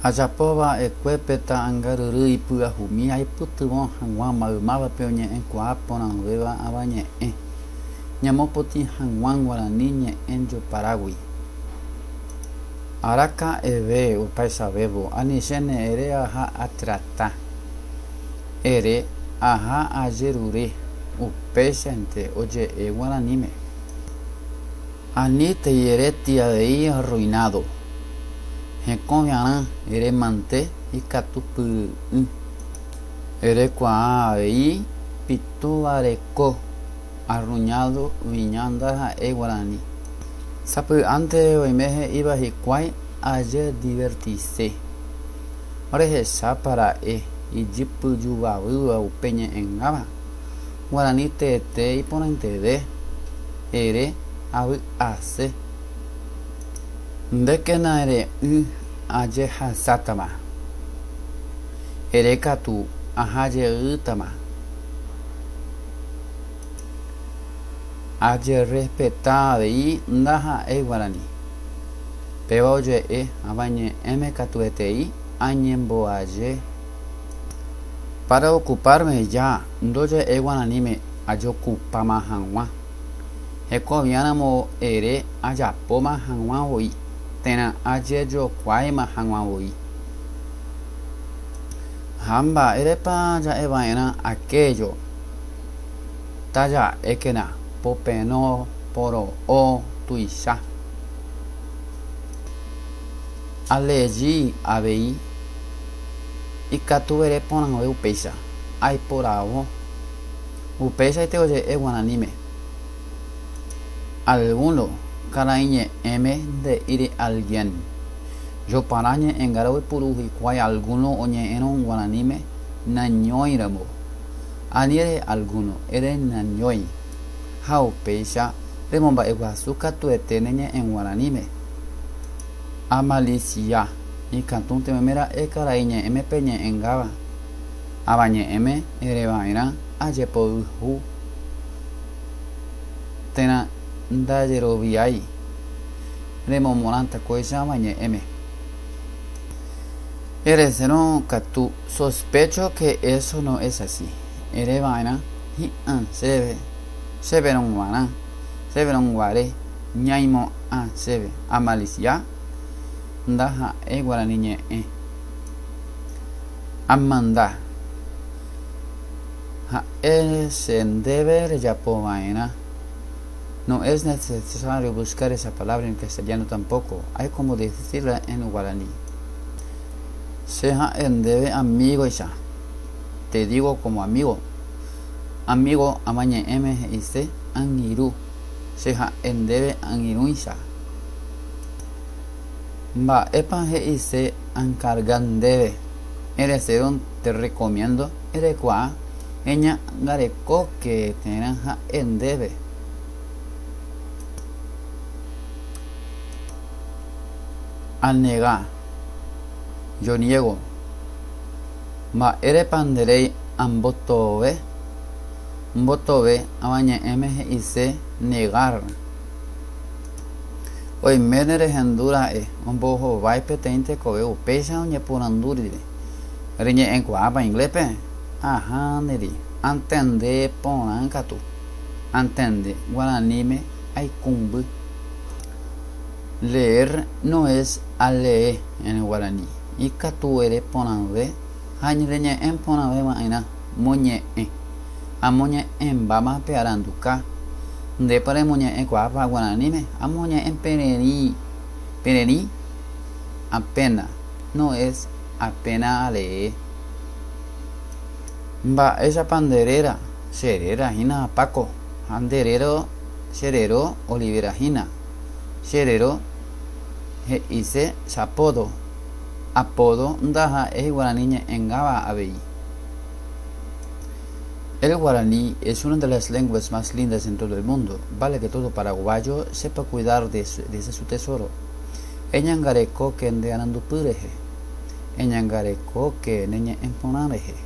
Ajapova'ekue pe ta'ãngaryrýi pyahumi aipytyvõ hag̃ua maymávape oñe'ẽkuaa porãvéva avañe'ẽ, ñamopotĩ hag̃ua guarani ñe'ẽ joparágui. Araka'eve opaichavévo anichéne ere aha atrata, ere aha ajerure, upéichante oje'e guaraníme. Anítei eréti avei arruinado. Hekoviarã ere mante ikatupyry'ỹ. Erekuaa avei pitúva reko, arruñado viña ndaha'éi guarani. Sapy'ánte oime he'íva hikuái ajedivertise. Rehechápa ra'e ijypyjuvavýva upe ñe'ẽngáva? Guarani teete iporãiteve, ere avy'ase. Ndékena ere'ỹ ajehasátama, ere katu aha jeýtama. Ajerrespeta avei ndaha'éi guarani. Péva oje'e avañe'ẽme katuetei añemboaje. Para ocuparme ya ndoje'éi guaraníme ajokupáma hag̃ua. Hekoviáramo ere ajapóma hag̃ua voi térã ajejokuáima hag̃ua voi. Ha mba'érepa ja'eva'erã aquello? Taja'ékena popeno poro'o tuicha. Aleji avei Ikatu ere porãve upéicha, aiporavo. Upéichaite oje'e guaraníme. Alguno, karaiñe'ẽme nde'íri alguien. Jopara ñe'ẽngára oipuru hikuái alguno oñe'ẽrõ guaraníme nañóiramo. Ani ere alguno, ere nañói. Ha upéicha remomba'eguasu katuete ne ñe'ẽ guaraníme. Amalisia. Ikatúnte oime ra'e karai ñe'ẽme pe ñe'ẽngáva, avañe'ẽme ere va'erã ajepoyhu térã ndajeroviái remomorãta kóicha avañe'ẽme. Eresérõ katu, sospecho que eso no es así, ere va'erã hi'ã chéve, chéverõ g̃uarã, chéverõ guare, ñaimo'ã chéve. Amalisia. Ndaha'éi guarani ñe'ẽ. Amanda. Ha'e che ndéve rejapo va'erã. No es necesario buscar esa palabra en castellano tampoco, hay como decirla en guaraní. Che ha'e ndéve amígoicha. Te digo como amigo. Amigo avañe'ẽme he'ise angirũ. Che ha'e ndéve angirũicha. Mba'épa he'ise ankarga ndéve? Eresérõ te recomiendo erekuaa eñangarekóke térã ha'e ndéve. Anega, yo niego. Mba'érepa nderéi ambotove? Mbotove avañe'ẽme he'ise negar. Oiméne rehendu ra'e ombohovái peteĩ tekove upéicha oñeporandu rire, Reñe'ẽkuaápa ingléspe? Ahániri, antende porã katu. Antende guaraníme aikũmby. Leer no es alee en guaraní. Ikatu ere porãve ha reñe'ẽ porãve va'erã moñe'ẽ. Amoñe'ẽmbáma pe aranduka. Ndépa remoñe'ẽkuaápa guaraníme? Amoñe'ẽ pererĩ, pererĩ apéna, no es apéna alee. Mba'éichapa nde réra? Che réra hína Paco. Ha nde réro? Che réro Olivera hína. Che réro he'ise che apódo. Apódo ndaha'éi guarani ñe'ẽngáva avei. El guaraní es una de las lenguas más lindas en todo el mundo. Vale que todo paraguayo sepa cuidar de, de ese su tesoro. Eñangarekóke nde arandupy rehe. Eñangarekóke ne ñe'ẽ porã rehe.